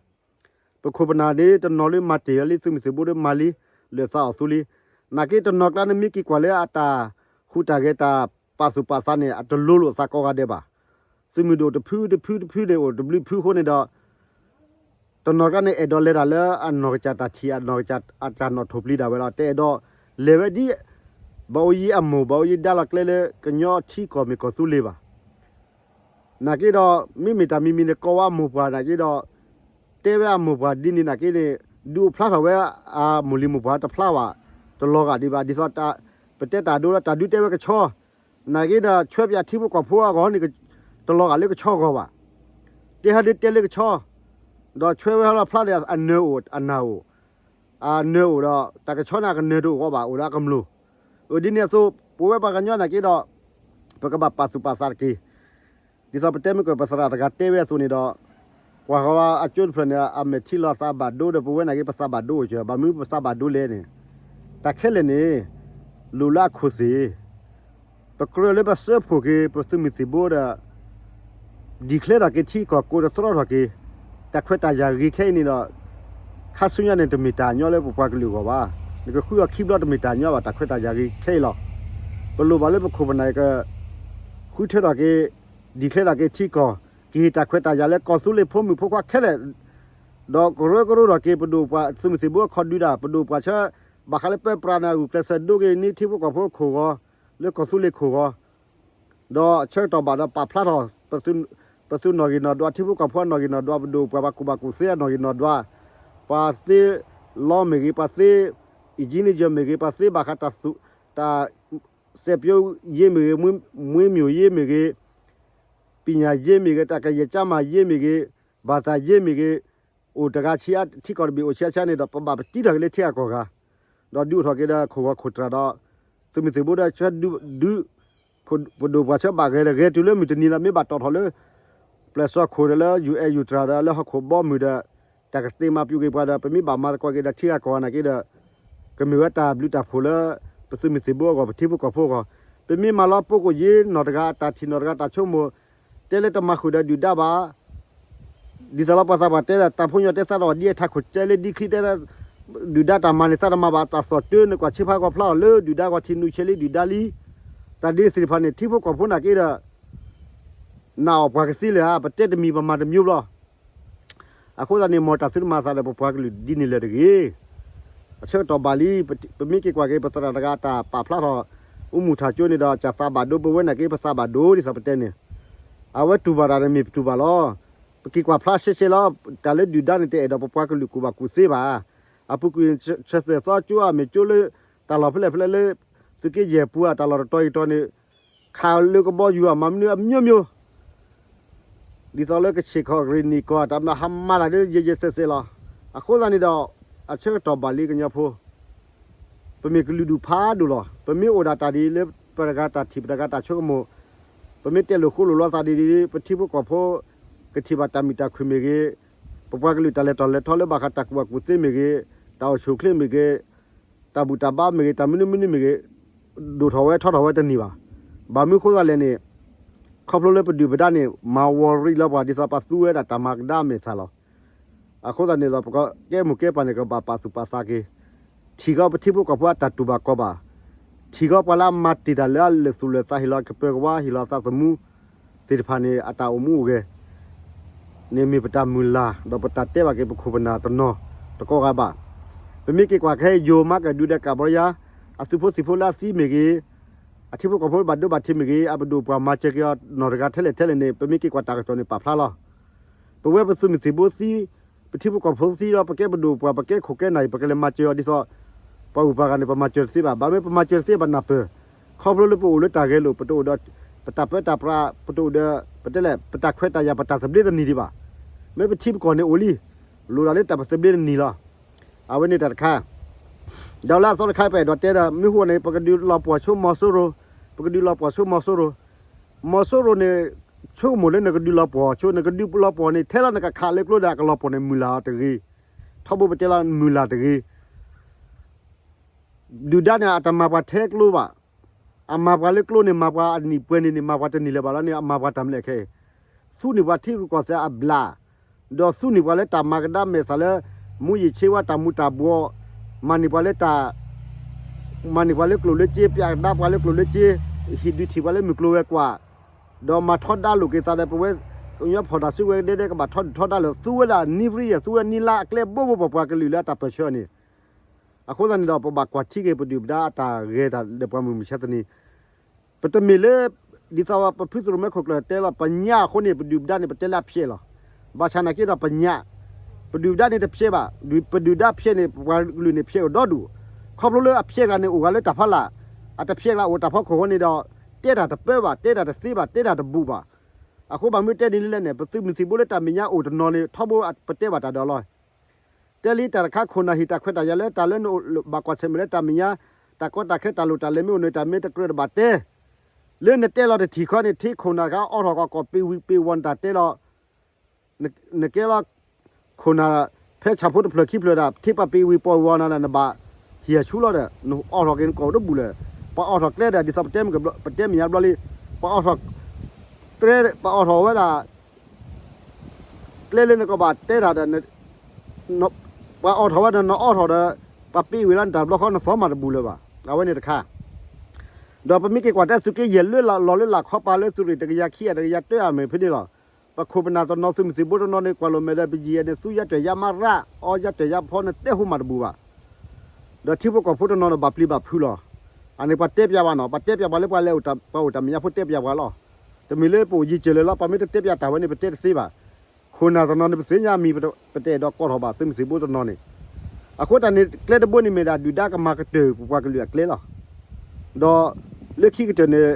ပခိၣ်ပနၢ်န့ၣ် တနီၤလၢမၤတ့ၢ်လံ သုးမုၢ်သံၣ်ဘိဒီးမၤလံ, လၢာ်သးအီၣ်သူလံ. နာ်က့တနီၤကျါန့ၣ် မ့ၢ်က့ၤကွၢ်လၢအတၢ်ဟူးတၢ်ဂဲၤ တၢ်ပာ်သူၣ်ပာ်သးန့ၣ် အတလိၤလိာ်သးကိးဂၤဒဲးဘၣ်. သုးမုၢ်ဒိၣ်တဖုတဖုတဖုန့ၣ် အိၣ်တဘျုးဖုအဃိန့ၣ်ဒီး တနီၤကျါန့ၣ် အဲၣ်ဒိးလဲၤတၢ်လၢအနီၢ်ကစၢ်တၢ်ထံၣ် အနီၢ်ကစၢ်အတၢ်နီၣ်ထိၣ်ပျံၤဒၣ်ဝဲလီၤ. တအဲၣ်ဒိးလဲၤဝဲဒ် ဘၣ်အိၣ်ယံၤအမိၢ် ဘၣ်အိၣ်ယံၤဒါလီၤကျဲလၢကညီထံကီၢ်မ့ၢ်ကီၢ်သူလ့ၤဘၣ်. နာ်က့ဒီး မ့မ့ၢ်တၢ်မံၤမံၤန့ၣ် ကိးဝဲအမိၢ်ပှၢ်နာ်က့ဒီး တဲဝဲအမိၢ်ပှၢ်ဒ်န့ၣ်နာ်က့န့ၣ် ဒုးအိၣ်ဖျါထီၣ်ဝဲအမိၢ်လံၤမိၢ်ပှၢ်တဖျါဘၣ် တလီၤဂာ်ဒံးဘၣ်. ဒ်သိး ပတဲတၢ်ဒိလၢ တၢ်ဒုးတဲဝဲကဆီ နာ်က့ဒီး ဆွဲပယၤထံဖိကီၢ်ဖိအဂီၢ်န့ၣ် တလီၤဂာ်လၢကဆီဂီၢ်ဘၣ်. တဲဟဲဒုးတဲလၢကဆီ ဒီးဆွဲဝဲဟဲလီၤဖျါဒီး အနၢၤအိၣ် အနၢ်အိၣ် အနၢၤအိၣ်ဒီး တၢ်ကဆီန့ၣ် အကနၢၤတအိၣ်ဃီဘၣ် အိၣ်ဒီးအကမျိာ်. အဒ်န့ၣ်အသိး ပဝဲပှၤကညီနာ်က့ဒီး ပကဘၣ်ပာ်သူၣ်ပာ်သးတက့ၢ်. ဒ်သိးပတဲမ့ၢ်ကီး ပသရၣ်တဂၤတဲဝဲအသိးန့ၣ်ဒီး ကွၢ်ဃီၤအကၠိတဖျၢၣ်န့ၣ် အမဲာ်ထံလီၤသးဘၣ်ဒိဒီး ပဝဲနာ်က့ပသးဘၣ်ဒိအိၣ်ကၢၤ ဘၣ်မနုၤပသးဘၣ်ဒိလဲၣ်န့ၣ် တၢ်ခဲလၢာ်န့ၣ် လိၣ်လၢအခိၣ်သ့ၣ် ပကြၢးလၢပစၢဖှိၣ်က့ၤ ပသုးမုၢ်သံၣ်ဘိဒီး declareထီၣ်က့ၤထံကီၢ် ကိးတတြီထီၣ်က့ၤ တၢ်ခွဲးတၢ်ယာ်ဂ့ၤခဲအံၤန့ၣ်ဒီး ခါဆူညါန့ၣ် တမ့ၢ်တၢ်ညီလၢပပှၤကလုာ်အဂီၢ်ဘၣ်. နကဃုအီၤခံဘျီတမ့ၢ်တၢ်ညီဘၣ် တၢ်ခွဲးတၢ်ယာ်ဂ့ၤခဲအံၤလီၤ. ပလိၣ်ဘၣ်လၢပခိၣ်ပနၢ်က ဃုထၢထီၣ်က့ၤ declareထီၣ်က့ၤထံကီၢ် ကဟ့ၣ်တၢ်ခွဲးတၢ်ယာ်လၢကီၢ်သူလ့ၤဖိမုၣ်ဖိခွါခဲလၢာ် ဒီးကရၢကရိထီၣ်က့ၤ ပဒိၣ်ပှၤသုးမုၢ်သံၣ်ဘိအခီၣ်ဒုးတၢ် ပဒိၣ်ပှၤဆၢ ဘၣ်ဃးလၢပၢပြးန့ၣ် ဂုာ်ကျဲးစၢးဒိက့ၤန့ၢ်ထံဖိကီၢ်ဖိအခိၣ်ဂီၤ လၢကီၢ်သူလ့ၤခိၣ်ဂီၤ ဒီးဆၢကတီၢ်ဘၣ်ဒီးပာ်ဖျါထီၣ် ပသုးနီၣ်ဂံၢ်နီၣ်ဒွး ထံဖိကီၢ်ဖိအနီၣ်ဂံၢ်နီၣ်ဒွး ပဒိၣ်ပှၤ ပှၤကူၣ်ဘၣ်ကူၣ်သ့အနီၣ်ဂံၢ်နီၣ်ဒွး ပှၤသ့လီမ့ၢ်ဂ့ၤ ပှၤသ့ engineer မ့ၢ်ဂ့ၤ ပှၤသ့ဘၣ်ဃးတၢ် တၢ်စဲးပၠိယ့မ့ၢ်ဂ့ၤ မွေးမြူရေးမ့ၢ်ဂ့ၤ ပညာရေးမ့ၢ်ဂ့ၤ တၢ်ကယဲၢ်ကၠါမၤယ့မ့ၢ်ဂ့ၤ ဘၣ်သးယ့မ့ၢ်ဂ့ၤ အိၣ်တဂၤဆံးအါ ထံကီၢ်တဘ့ၣ်အိၣ်ဆံးအါဆံးန့ၣ်ဒီး ပဘၣ်ပတံထီၣ်က့ၤလၢထံအကီၢ်ဂၤ ဒီးဒုးအိၣ်ထီၣ်က့ၤဒီးခိၣ်ဂီၤခိၣ်တြၢ်ဒီး သုးမုၢ်သံၣ်ဘိဒီးဆၢဒုး ပဒိၣ်ပှၤဆၢဘၣ်ဂဲၤဒီးဂဲၤတုၤလၢမုၢ်တနံၤဒီး မ့ၢ်ဘၣ်တီၣ်ထီၣ်လၢ ပျဲၢ်စီခိၣ်ဒီးလၢ ယူၤအဲၣ်ယူၤတြၢ်ဒီးလၢဟီၣ်ခိၣ်ဘီမုၢ်ဒီး တၢ်ကသ့မၤပျူၤက့ၤပှၤဒီး ပမ့ၢ်ဘၣ်မၤသကိးက့ၤဒီးထံဂၤကီၢ်ဂၤနာ်က့ဒီး ကမ့ၢ်ဝဲတၢ်ဘျုးတၢ်ဖှိၣ်လၢ ပသုးမုၢ်သံၣ်ဘိအဂီၢ် ပထံဖိကီၢ်ဖိအဂီၢ် ပမ့ၢ်မၤလီၤပိာ်ကိၣ်ယ့နီၢ်တဂၤအတၢ်ထံၣ်နီၢ်တဂၤတၢ်ဆိကမိၣ် တဲလၢတမၤဃုာ်ဒီးဒုၣ်ဒါဘၣ် ဒ်သိးလၢပှၤသးပှၢ်တဲဒီး တၢ်ဖိညီတဲသးတအီၣ်ဒ်အထးခိၣ်တဲလၢဒ်ချံတဲ ဒုၣ်ဒါတၢ်မၤန့ၣ် သးတမၤဘၣ်တၢ်သီၣ်တၢ နကွၢ်ဆ့ဖးဂီၤဖျါလီၤလၢဒုၣ်ဒါဂီၤထံးနူဆဲးလံဒုၣ်ဒါလံ တၢ်ဒ်သ့ၣ်တဖၣ်န့ၣ် ထံဖိကီၢ်ဖိနာ်က့ဒီး နာ်အီၤပှၤကသ့လၢၤဧါ ပတဲတမံၤပမၤတမံၤဘျီ အဃိသတးန့ၣ် မ်တၢ်သုတမၤသးဒီးပပှၤကလုာ်ဒ်န့ၣ်လၢၤတဂ့ၤ. အဆၢကတီၢ်ဘၣ်လံ ပမ့ၢ်က့ၤကွၢ်က့ၤ ပသရၣ်တဂၤအတၢ်ပာ်ဖျါထီၣ် အိၣ်မူထၣ်ကၠိန့ၣ်ဒီး ကသးဘၣ်ဒိ ပဝဲနာ်က့ပသးဘၣ်ဒိဒ်သိးပတဲန့ၣ် အဝဲတူၢ်ဘၣ်တၢ်န့ၣ်မ့ၢ်ပတူၢ်ဘၣ်လီၤ. ပက့ၤကွၢ်ဖျါရှဲရှဲလီၤ. တၢ်လၢဒုၣ်ဒါန့ၣ် တအဲၣ်ဒိးပပှၤကလုာ်ကူၣ်ဘၣ်ကူၣ်သ့ဘၣ်. အပူၤကွံာ်ဆၢသွဲၣ်သီကၠိ အမ့ၢ်ကၠိလၢ တၢ်လီၢ်ဖဲလဲၣ်ဖဲလဲၣ်လၢ သုးက့ယဲၢ်ပူၤ တၢ်လီၢ်တတီၤအံၤတီၤန့ၣ် ခးလၢကဘီယူၤအမၤမနုၤအမျိုးမျိုး ဒ်သိးလၢကဆ့ၣ်ကီၢ်ရ့ၣ်နံၣ်ကီၢ် တၢ်မၤဟါမၢ်တၢ်ဒ်ယဲၢ်ယဲၢ်စဲးစဲးလီၤ. အဃိသတးန့ၣ်ဒီး အဆၢကတီၢ်ဘၣ်လံကညီဖိ ပမ့ၢ်ကလုာ်ဒူၣ်ဖးဒိၣ်လီၤ. ပမ့ၢ်အိၣ်ဒၣ်တၢ်ဒ်လၢပတဂၤတၢ်ထံၣ် ပတဂၤတၢ်ဆိကမိၣ်, ပမ့ၢ်တဲလိာ်ဃိလိာ်လီၤသးဒ်ဒ် ပထံဖိကီၢ်ဖိ ကထံၣ်ဘၣ်တၢ်မုာ်တၢ်ခုၣ်မ့ၢ်ဂ့ၤ, ပပှၤကလုာ်တၢ်လဲၤထီၣ်လဲၤထီလၢဘၣ်ဃးတၢ်ကူၣ်ဘၣ်ကူၣ်သ့မ့ၢ်ဂ့ၤ, တၢ်အိၣ်ဆူၣ်အိၣ်ချ့မ့ၢ်ဂ့ၤ, တၢ်ဘူၣ်တၢ်ဘါမ့ၢ်ဂ့ၤ, တၢ်မနုၤမနုၤမ့ၢ်ဂ့ၤ, ဒိၣ်ထီၣ်ဝဲထီထီၣ်ဝဲတန့ၢ်ဘၣ်. ဘၣ်မနုၤအဃိသတးလဲၣ်န့ၣ် ခီဖျိလၢပဒုၣ်ပဒါန့ၣ် မၤဝီၤရံးလီၤပှၤ ဒ်သိးပသူဝဲဒၣ်တၢ်မၤကဒါအမဲာ်သၣ်လီၤ. အဃိသတးန့ၣ်ဒီး ပကကဲမိၢ်ကဲပၢ်န့ၣ် ကဘၣ်ပာ်သူၣ်ပာ်သးက့ၤ, ထံၣ်ကီးပထံဖိကီၢ်ဖိအတၢ်တူၢ်ဘၣ်ခီၣ်ဘၣ်, ထံၣ်ကီးပှၤလၢအမၤတ့ၢ်တၢ်လၢအလၢာ်သူၣ်လၢာ်သး ဟ့ၣ်လီၤကပၢၤကဝါ ဟ့ၣ်လီၤသးသမူသ့ၣ်တဖၣ်န့ၣ် အတၢ်အိၣ်မူအိၣ်ဂဲၤ န့ၣ်မ့ၢ်ပတၢ်မုၢ်လၢ် ဒီးပတၢ်တဲဘၣ်က့ၤပခိၣ်ပနၢ်တနီၤတကီၢ်ဂၤဘၣ်. ပမ့ၢ်က့ၤကွၢ်ခဲအံၤ ယိၤမၤကဒုဒီးကးဘီယါ အသုးဖိသံၣ်ဖိလၢအသံမ့ၢ်ဂ့ၤ, အ ထံဖိကီၢ်ဖိဘၣ်ဒိဘၣ်ထံးမ့ၢ်ဂ့ၤ အပဒိၣ်ပှၢ်မၤစၢၤက့ၤအီၤနီၢ်တဂၤထဲလဲၣ်ထဲလဲၣ်န့ၣ် ပမ့ၢ်က့ၤကွၢ်တၢ်ကစီၣ်န့ၣ် ပာ်ဖျါလီၤ. ပဝဲပသုးမုၢ်သံၣ်ဘိသံ, ပထံဖိကီၢ်ဖိသံဒီး ပကဲပဒိၣ်ပှၢ် ပကဲခိၣ်ကဲနၢ်အံၤ ပကလဲၤမၤစၢၤအီၤဒ်သိး ပှၤဂုၤပှၤဂၤန့ၣ် ပမၤစၢၤတသ့ဘၣ်. ဘၣ်မ့ၢ်ပမၤစၢၤတသ့ဘၣ်နၢ်ပၢၢ်, ခီဖျိလၢပအိၣ်လၢတၢ်ဂဲၤလိာ် ပတအိၣ်ဒီး ပတၢ်ပၢတၢ်ပြး ပတအိၣ်ဒီး ပတဲလဲၣ် ပတၢ်ခွဲးတၢ်ယာ် ပတၢ်သဘျ့တနံၤဒံးဘၣ်. မ့ၢ်ပထံပကီၢ်န့ၣ်အိၣ်လံ, လိၣ်ဒၣ်လၢတၢ်ပသဘျ့တနံၤလီၤ. အဝဲန့ၣ်တၢ်တခါ ဒီးလၢအသီတခါ ပအဲၣ်ဒိးတဲဒီး မ့ၢ်ဟူန့ၣ် ပကဒုးလီၤပှီၢ်ဆိမီၤစိရိၤ, ပကဒုးလီၤပှီၢ်ဆိမီၤစိရိၤ, မီၤစိရိၤန့ၣ် ဆိကမိၣ်လၢနကဒုးလီၤပှီၢ်ဆိ, နကဒုးလီၤပှီၢ်န့ၣ် ထဲလီၤနကခးလၢကျိဒီး အကလီၤပှီၢ်န့ၣ် မုၢ်လၢ်အီၤတဂ့ၤ. ထီဘိပတဲလီၤမုၢ်လၢ်တဂ့ၤ. ဒုၣ်ဒါန့ၣ် အတမၤပှၤထဲကျိဘၣ်. အမၤပှၤလၢကျိန့ၣ် မၤပှၤအနံၣ်ပှဲၤနံၣ်န့ၣ် မၤပှၤတန့ၢ်လၢၤဘၣ်လီၤန့ၣ် အမၤပှၤတၢ်မနုၤလဲၣ်ခဲအံၤ, သူန့ၢ်ပှၤထံရူၢ်ကီၢ်သဲးအဘျၣ်, ဒီးသူန့ၢ်ပှၤလၢတၢ်မၤကဒါမဲာ်သၣ်လၢ မူးယစ်ဆေးဝါး တၢ်မူၤတၢ်ဘှီး, မၤန့ၢ်ပှၤလၢတၢ် မၤန့ၢ်ပှၤလၢကျိၣ်လၢစ့, ပျးကဒါပှၤလၢကျိၣ်လၢစ့, ဟံၣ်ဒုးထံၣ်ပှၤလၢမုၢ်ကျိၤဝဲၤကွာ်, ဒီးမၤထီဒါလိာ်က့ၤသးဒီး ပဝဲကညီဖီၣ်တၢ်စုကဝဲၤဒဲဒဲ ကဘၣ်ထီဒုၣ်ထီဒါလၢာ် သူဝဲဒၣ် နည်းပြယ သူဝဲနည်းလမ်းအကျဲဘိဘိ ပပှၤကလုာ်လၢအတၢ်ပၢၢ်ဆၢအီၤန့ၣ်. အဃိသတးန့ၣ်ဒီး ပဘၣ်ကွၢ်ထံက့ၤ ပဒုၣ်ပဒါအတၢ်ဂဲၤတၢ်လၢပှၤမုၢ်မဆါတနံၤ, ပတမ့ၢ်လၢ ဒ်သိးပဖုသရိၣ်မဲခိၣ်ကျၢၢ်တဲလီၤ ပညါအဃိန့ၣ် ပဒုၣ်ပဒါန့ၣ် ပတဲလၢအဖျဲးလီၤ. ဘၣ်ဆၣ်နာ်က့ဒီးပညါ, ပဒုၣ်ပဒါန့ၣ်တဖျဲးဘၣ်, ပဒုၣ်ပဒါဖျဲးန့ၣ် ပပှၤကလုာ်န့ၣ်ဖျဲးအိၣ်ဒီဒူၣ်, ခီဖျိလၢအဖျဲးကျါန့ၣ် အိၣ်ဂၤလၢတၢ်ဖီလာ်, အတဖျဲးကျါအိၣ်တၢ်ဖီခိၣ်အဃိန့ၣ်ဒီး တဲတၢ်တပၢဘၣ်, တဲတၢ်တသ့ဘၣ်, တဲတၢ်တဘူးဘၣ်. အဃိဘၣ်မနုၤတဲန့ၣ်လဲၣ်န့ၣ် ပသုးမုၢ်သံၣ်ဘိလၢတၢ်မဲာ်ညါအိၣ်တနီၤန့ၣ် ထီဘိပတဲဘၣ်တၢ်ဒီးလီၤ. တဲလံတၢ်တခါ ခိၣ်နၢ်ဟံၣ်တၢ်ခွဲးတၢ်ယာ်လၢတၢ်လၢနဘၣ်ကွၢ်ဆၢၣ်မဲာ်လၢတၢ်မဲာ်ညါ, တၢ်ကီတၢ်ခဲတၢ်လိၣ်တၢ်လဲၤမ့ၢ်အိၣ်န့ၣ် တၢ်မ့ၢ်တကြၢးတဘၣ်တဲ, လၢနတဲလီၤတထံၣ်ခီန့ၣ် ထံခိၣ်နၢ်တခါအီထီၣ်ကီးကီး ပ့ၤဝံၤပ့ၤဝီၤနတၢ်တဲလီၤ နကဲလီၤ ခိၣ်နၢ် ဖဲဆၣ်ဖိတဖျၢၣ်ခံဖျၢၣ်ဒၣ် ထံပာ်ပ့ၤဝံၤပီၢ်ဝီနၤဒီး နဘၣ်ဟံၣ်အဆူလီၤဒီး နအီထီၣ်က့ၤနကိာ်တဘူၣ်လၢၤ. ပှၤအီထီၣ်ကျဲဒီး ဒ်သိးပတဲမ့ၢ်ညါဘျီလံ, ပှၤအီထီၣ်ကျဲ, ပှၤအီထီၣ်ဝဲဒၣ် ကျဲလၢနကဘၣ်တဲတၢ်ဒီး ပှၤအီထီၣ်ဝဲဒီးနအီထီၣ်ဒီး ပှၤပ့ၤဝံၤလီၤနတၢ်ဘျီဃီ နသီမးတဘူၣ်လၢၤဘၣ်. အဝဲန့ၣ်တခါ ဒီးပမ့ၢ်က့ၤကွၢ်တၢ်သုးက့ယဲၢ်လၢလီၤလၢလာ်ခီပၤလၢသုးရ့ၣ်တကယၤခံ တကယၤတၢအမ့ၢ်ဖဲန့ၣ်လီၤ. ပခိၣ်ပနၢ်တနီၤ သုးမုၢ်သံၣ်ဘိတနီၤန့ၣ် ကွၢ်လိာ်မဲာ်ဒီး ပယံာ်အဲၣ်န့ၣ် သူယါတၢၢ်ယါမးရၣ် အီယါတၢၢ်ယါဖီန့ၣ် တဲဟိမးတဘူၣ်ဘၣ်. ဒီးထံဖိကီၢ်ဖိတနီၤန့ၣ် ဘၣ်ပျံၤဘၣ်ဖုးလီၤ. အန့ၣ်ပှၤတဲပျးဘၣ်နီၤ, ပှၤတဲပျးပှၤလၢပှၤလဲၤအိၣ်တၢ် ပှၤအိၣ်တၢ်မဲာ်ညါဖိတဲပျးပှၤလီၤ. တမ့ၢ်လၢပအိၣ်ယံၤစၢၤလၢၤလီၤ, ပှၤမ့ၢ်တတဲပျးတၢ်ဝဲန့ၣ် ပတဲတသ့ဘၣ်. ခိၣ်နၢ်တနီၤန့ၣ် ပသ့ၣ်ညါမံၤ ပတအဲၣ်ဒိးကိးထီၣ်ဘၣ် သုးမုၢ်သံၣ်ဘိတနီၤန့ၣ်. အဃိတၢ်န့ၣ် ကျဲတဘိန့ၣ်မ့ၢ်ဒၣ် ဒုၣ်ဒါကမၤကတၢၢ်ပပှၤကလုာ်အကျဲလီၤ. ဒီးလၢခံကတၢၢ်န့ၣ်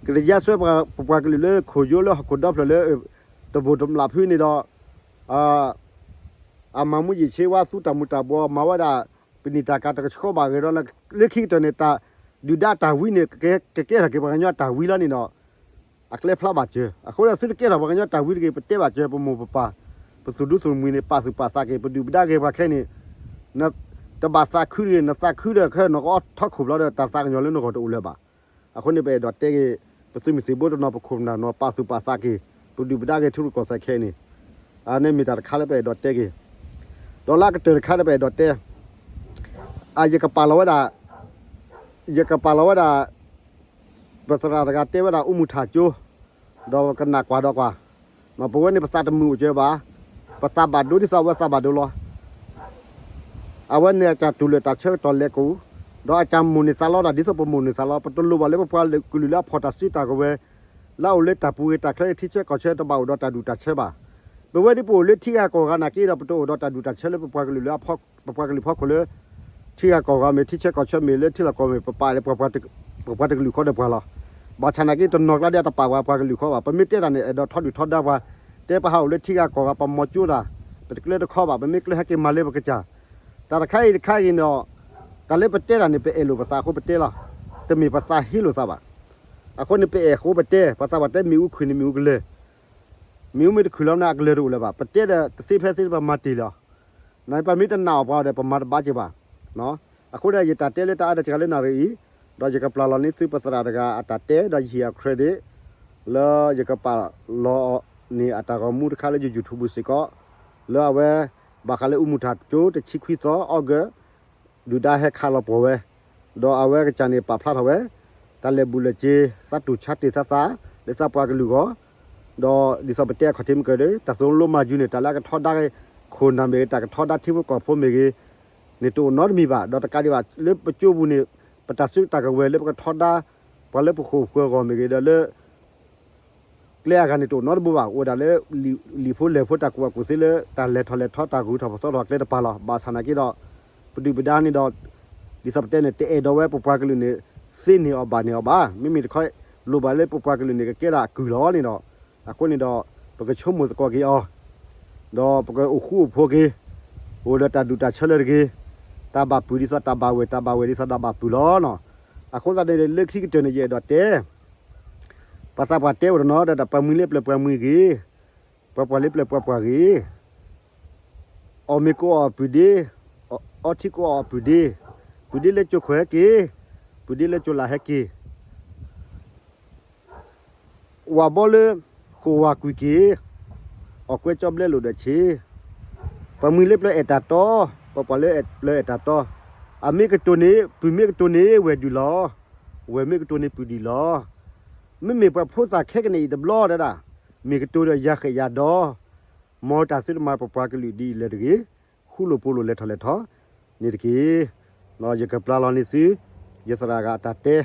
ကတယါစွဲပပှၤကလုာ်လၢခိၣ်ယိလၢဟီၣ်ခိၣ်ဒီဖျၢၣ်လၢ တဘိၣ်တမျးဖုန့ၣ်ဒီး အမၤမူးယံာ်ဆ့ဝါ သူတၢ်မူၤတၢ်ဘှီး မၤဝဲဒၣ် ပနံာ်တၢ်ကၤတကဆှီဘၣ်ဂ့ၤဒီး လၢခံကတၢၢ်န့ၣ် တၢ်ဒုၣ်ဒါတၢ်ဝံန့ၣ် ကကဲထီၣ်က့ၤပှၤကညီတၢ်ဝံလီၤန့ၣ်ဒီး အကျဲဖျါဘၣ်စၢၤ. အဃိဒီးသုတကဲထီၣ်ပှၤကညီတၢ်ဝံတဂ့ၤ ပတဲဘၣ်စၢၤ ပမိၢ်ပပၢ် ပသူၣ်ဒူသူၣ်မှံၤန့ၣ် ပာ်သူၣ်ပာ်သးက့ၤ ပဒုၣ်ပဒါဂ့ၤပှၤခဲအံၤန့ၣ် တဘၣ်သးခုတဂ့ၤ, နသးခုဒီးခဲအံၤ နကအီထီခိၣ်ဘျီဒီး တၢ်သးကညီၤလၢနဂီၢ်တအိၣ်လၢၤဘၣ်. အဃိန့ၣ် ပအဲၣ်ဒိးတဲက့ၤ ပသုးမုၢ်သံၣ်ဘိတနီၤ ပခိၣ်ပနၢ်တနီၤ ပာ်သူၣ်ပာ်သးက့ၤ ပဒုၣ်ပဒါဂ့ၤထံရူၢ်ကီၢ်သဲးခဲအံၤန့ၣ်. အန့ၣ်မ့ၢ်တၢ်တခါလၢပအဲၣ်ဒိးတဲက့ၤ. ဒီးလၢအကတၢၢ်တခါလၢပအဲၣ်ဒိးတဲ အယကပာ်လီၤဝဲဒၣ် ယကပာ်လီၤဝဲဒၣ် ပသရၣ်တဂၤတဲဝဲဒၣ်အူမူၢ်ထၣ်ကၠိ ဒီးကနၣ်ကွၢ်ဒီးကွၢ်, ပဝဲန့ၣ်ပသးတမုာ်အိၣ်ကၢဘၣ်, ပသးဘၣ်ဒိဒ်သိးအဝဲသးဘၣ်ဒိလီၤ. အဝဲန့ၣ်အတၢ်တူၢ်လိာ်တၢ်ဆၢကတီၢ်လဲၤကိၣ်, ဒီးအတၢ်မိၣ်န့ၢ်သးလီဒၣ်ဒ်သိးပမိၣ်န့ၢ်သးလီ, ပတလိၣ်ဘၣ်လၢပပှၤကလုာ်လၢအဖီၣ်တၢ်စုတၢ်ကဝဲၤ လၢအအိၣ်လၢတၢ်ပူၤဂ့ၤတၢ်ချၢဂ့ၤ ထံဆၢကီၢ်ဆၢတဘၣ်အိၣ်ဒီးတၢ်ဒူၣ်တၢ်ဆၢဘၣ်. ပဝဲဒ်ပအိၣ်လၢထံဂၤကီၢ်ဂၤနာ်က့ဒီး ပတအိၣ်ဒီးတၢ်ဒူၣ်တၢ်ဆၢလၢပပှၤကလုာ်လၢ ပပှၤကလုာ်ဖီခိၣ်လၢ ထံဂၤကီၢ်ဂၤမ့ၢ် ထံဆၢကီၢ်ဆၢမ့ၢ် လၢထံလီၢ်ကီၢ်မ့ၢ် ပပာ်လၢ ပပှၤတကလုာ်ဃီဒီးပှၤလီၤ. ဘၣ်ဆၣ်နာ်က့တနီၤကျါဒီးတပာ်ပှၤ ပှၤကလုာ်ဃီဘၣ်. ပမ့ၢ်တဲတၢ်န့ၣ် အဲၣ်ဒိးထီဒုၣ်ထီဒါပှၤ, တဲပဟးအိၣ်လၢထံဂၤကီၢ်ဂၤ ပမီၤကၠိတၢ်, ပတကျဲတခီဘၣ်, ပမ့ၢ်ကျဲဟဲက့ၤမၤလၢပကစၢ်. တၢ်တခါအံၤတခါအံၤန့ၣ်ဒီး တၢ်လၢပတဲတၢ်န့ၣ် ပအဲၣ်လိာ်ပသးအဃိပတဲလီၤ. တမ့ၢ်ပသးဟ့လိာ်သးဘၣ်. အဃိန့ၣ် ပအဲၣ်အဃိပတဲ, ပှၤသးပှၢ်တဲမ့ၣ်အူခုၣ်န့ၣ်မ့ၣ်အူကလၢာ်, မ့ၣ်အူမ့ၢ်တခုၣ်လီၤန့ၣ် အကလၢာ်တအိၣ်လၢၤဘၣ်. ပတဲဒီးတသ့ဖဲသ့ ပမၤတ့ၢ်လီၤ. နပမ့ၢ်တနာ်အီၤပှၤဒီး ပမၤတဘၣ်က့ၤဘၣ်. အဃိဒီး ယတၢ်တဲလၢတၢ်အါတကဂၤလၢနၣ်ရံၣ်အံၤ, ဒီးယကပျၢ်လီၤန့ၢ်သုပသရၣ်တဂၤအတၢ်တဲ ဒီးယဟ့ၣ်အီၤ credit လၢယကပာ်လီၤန့ၢ်အတၢ်ဂီၤမူတခါလၢယ YouTube စ့ၢ်ကီး, လၢအဝဲ ဘၣ်ဃးလၢအူမူၢ်ထၣ်ကၠိ တဆံခွံသီ August ဒုၣ်ဒါဟဲခးလီၤပှီၢ်ဝဲ, ဒီးအဝဲကစၢ်န့ၣ်ပာ်ဖျါထီၣ်ဝဲ တၢ်လဲၤဘူးလဲၤစ့ သးတူၢ်ဆါတ့ၢ်သးသး လၢသးပှၤကလုာ်ဂီၢ်, ဒီးဒ်သိးပတဲအခီၣ်ထံးမုၢ်ကၢၤဒီး တၢ်သိၣ်လိမၤယုၤန့ၣ် တၢ်လၢအကထီဒါ ခိၣ်နၢ်မ့ၢ်ဂ့ၤ တၢ်ကထီဒါထံဖိကီၢ်ဖိမ့ၢ်ဂ့ၤ န့ၣ်တအိၣ်နီတမံၤဘၣ်. ဒီးတကးဒံးဘၣ် လၢပကၠိပူၤန့ၣ် ပတၢ်စုတၢ်ကဝဲၤလၢပကထီဒါ ပ ပှၤလၢပဃိာ်ပှၤဂီၢ်မ့ၢ်ဂ့ၤဒီးလၢ ကျဲအဂၤန့ၣ်တအိၣ်နီတဘိဘၣ်, အိၣ်ဝဲဒၣ်လၢ လံာ်ဖိလဲၢ်ဖိတၢ်ကူၣ်ဘၣ်ကူၣ်သ့လၢ တၢ်လဲၤထီၣ်လဲၤထီ တၢ်ဂုၤထီၣ်ပသီထီၣ်ကျဲတပၤလီၤ. ဘၣ်ဆၣ်နာ်က့ဒီး ပဒုၣ်ပဒါန့ၣ်ဒီး ဒ်သိးပတဲန့ၣ် တအဲၣ်ဒိးဝဲပပှၤကလုာ်န့ၣ် သ့န့ၢ်အီၤဘၣ်န့ၢ်အီၤဘၣ်. မ့မ့ၢ်တခီ လိၣ်ဘၣ်လၢပပှၤကလုာ်န့ၣ် ကကဲဒၣ်အကုၢ်လီၤန့ၣ်ဒီး အဃိန့ၣ်ဒီး ပကဆိကမိၣ်သကိးက့ၤအီၤ ဒီးပကအိၣ်ဃူအိၣ်ဖိးက့ၤ, အိၣ်ဒီးတၢ်ဒူၣ်တၢ်ဆၢလၢတဂ့ၤ, တၢ်ဘၣ်ပုၢ်ဒ်သိးတၢ်ဘၣ်ဝဲၢ်, တၢ်ဘၣ်ဝဲၢ်ဒ်သိးတၢ်ဘၣ်ပုၢ်လီၤနီၤ. အဃိသတးန့ၣ် လၢခံကတၢၢ်န့ၣ် ယအဲၣ်ဒိးတဲ ပှၤသးပှၢ်တဲအိၣ်တနီၤဒီး ပှၤမှံလၢပျၢၤပှၤမှံဂ့ၤ, ပှၤပှၢ်လၢပျၢၤပှၤပှၢ်ဂ့ၤ, အီၣ်မ့ၤကအိၣ်အီၣ်ပုၢ်ဒ့, အီထံကအိၣ်အီၣ်ပုၢ်ဒ့, ပုၢ်ဒ့လၢကၠိခိၣ်ဟဲက့ၤ, ပုၢ်ဒ့လၢကၠိလာ်ဟဲက့ၤ ဝၤဘီလၢ ဃိာ်ဝၤကွံာ်က့ၤ, အီၣ်ကွဲကၠီဘျဲလိာ်ဒီးဆ့, ပှၤမှံလၢပျၢၤအဲၣ်တၢ်တီ, ပှၤပှၢ်လၢပျၢၤအဲၣ်တၢ်တီ, အမ့ၢ်ကတိၤန့ၣ် ပုၢ်မ့ၢ်ကတိၤန့ၣ် ဝဲၢ်ဒုၣ်လီၤ, ဝဲၢ်မ့ၢ်ကတိၤန့ၣ် ပုၢ်ဒံးလီၤ. မ့မ့ၢ်ပှၤဖိသၣ်ခဲကနံၣ်အံၤတဘျီဒၣ်ဒၣ်, မ့ၢ်ကတိၤဒီးယၤဃဲးယၤဒီး မ်တၢ်သုတမၤပပှၤကလုာ်ဒ်အံၤလၢတဂ့ၤ, ဃူလိာ်ဖိးလိာ်လဲၤထီၣ်လဲၤထီ န့ၣ်တက့ၢ်. ယကပျၢ်လီၤန့ၢ်သု ယသရၣ်ဂၤအတၢ်တဲ,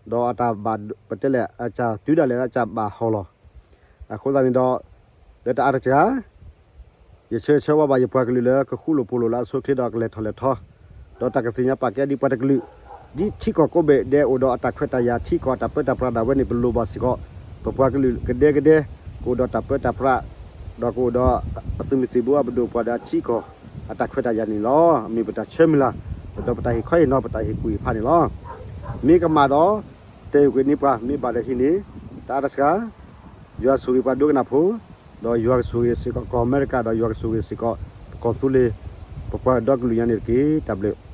ဒီးအတၢ်ဘၣ်ပတဲလဲၣ် အတၢ်တုၤဒၣ်လဲာ်အတၢ်ဘၣ်ဟီၣ်လီၤ. အဃိသတးန့ၣ်ဒီး လၢတၢ်အါတစှၤ ယဆၢဂ့ၤဆၢဝါဘၣ်ယပှၤကလုာ်လၢကဃူလိာ်ဖိးလိာ်လၢအဆိအချ့ဒီးကလဲၤထီၣ်လဲၤထီ, ဒီးတၢ်ကသ့ၣ်ညါပာ်ကဲဒ်ပှၤတကလုာ်, ဒ်ထံကီၢ်ကိးဘ့ၣ်ဒဲးအိၣ်ဒီးအတၢ်ခွဲးတၢ်ယာ်ထံကီၢ်အတၢ်ပၢတၢ်ပြးဒၣ်ဝဲန့ၣ် ပလိၣ်ဘၣ်စ့ၢ်ကီး, ပပှၤကလုာ်ကဒဲကဒဲ ကအိၣ်ဒီးတၢ်ပၢတၢ်ပြး, ဒီးကအိၣ်ဒီးအသုးမုၢ်သံၣ်ဘိအပဒိၣ်ပှၤဒီးထံကီၢ် အတၢ်ခွဲးတၢ်ယာ်န့ၣ်လီၤ. မ့ၢ်ပတၢ်ဆၢမုၢ်လၢ်, ဒီးပတၢ်ဟ့ၣ်ခီဟ့ၣ်နီၤ ပတၢ်ဟ့ၣ်ကူၣ်ဟ့ၣ်ဖးန့ၣ်လီၤ. မ့ၢ်ကမၣ်ဒီး တဲာ်ကွံာ်န့ၢ်ပှၤ, မ့ၢ်ဘၣ်ဒီးဟံးန့ၢ်, တၢ်အါတစှၤ ယွၤဆိၣ်ဂ့ၤပှၤဒိကနၣ်ဖိ, ဒီးယွၤကဆိၣ်ဂ့ၤစ့ၢ်ကီးကီၢ်အမဲရကၤ, ဒီးယွၤကဆိၣ်ဂ့ၤစ့ၢ်ကီး ပကီၢ်သူလ့ၤ, ပပှၤဒီကလုာ်ညါန့ၣ်တက့ၢ်. တၢ်ဘျုး